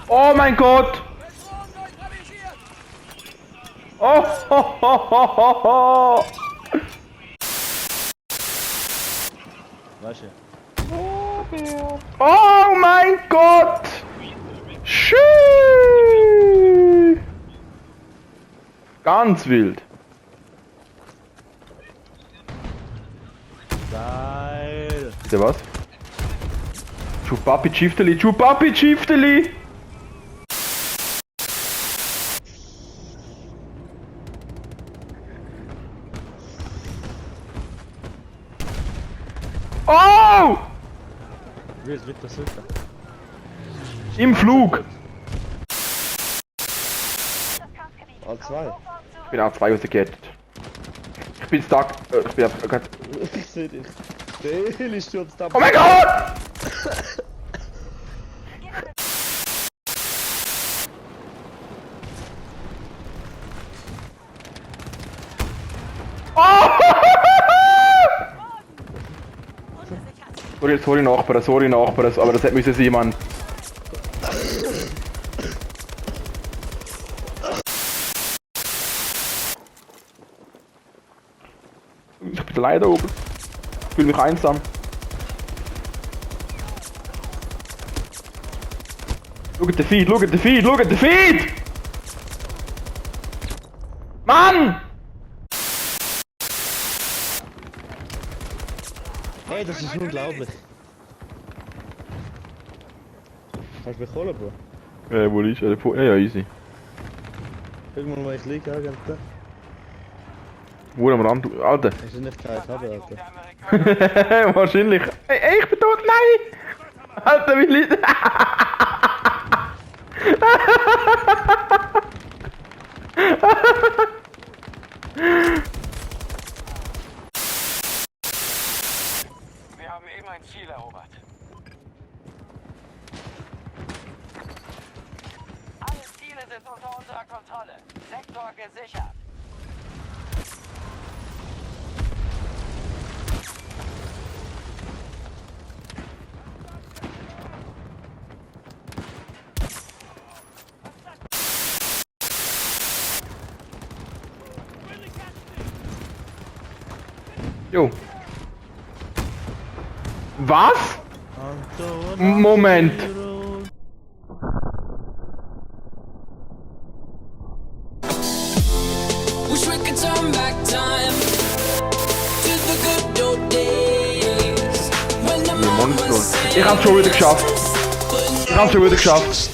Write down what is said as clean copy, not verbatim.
Oh mein Gott! Oh, ho, ho, ho, ho, ho. Weißt du? Oh mein Gott! Schü! Ganz wild. Geil! Bitte was? Chupapi Chifteli, Chupapi Chifteli! Oh! Wild, weiter. Im Flug! A2. Ich bin A2 rausgekettet. Ich bin stuck. Ich bin auf. Ich seh dich. Der Heli stürzt ab. Oh mein Gott! Oh! Sorry Nachbarn, aber das hätte müssen sein, Mann. Ich bin alleine da oben. Ich fühle mich einsam. Schaut den Feed! Mann! Hey, das ist unglaublich. Kannst du mich holen, Bro? Wo ist er? Ja, easy. Guck mal, wo ich liege, Alter. Wo am Rand? Alter. Hast du nicht keinen haben, Alter? Wahrscheinlich. Ey, ich bin tot, nein! Alter, wie lieb. Wir haben eben ein Ziel erobert. Alle Ziele sind unter unserer Kontrolle. Sektor gesichert. Jo. Was? Moment. Wish we could turn back time to the good old days when the Monster. Ich hab's schon wieder geschafft.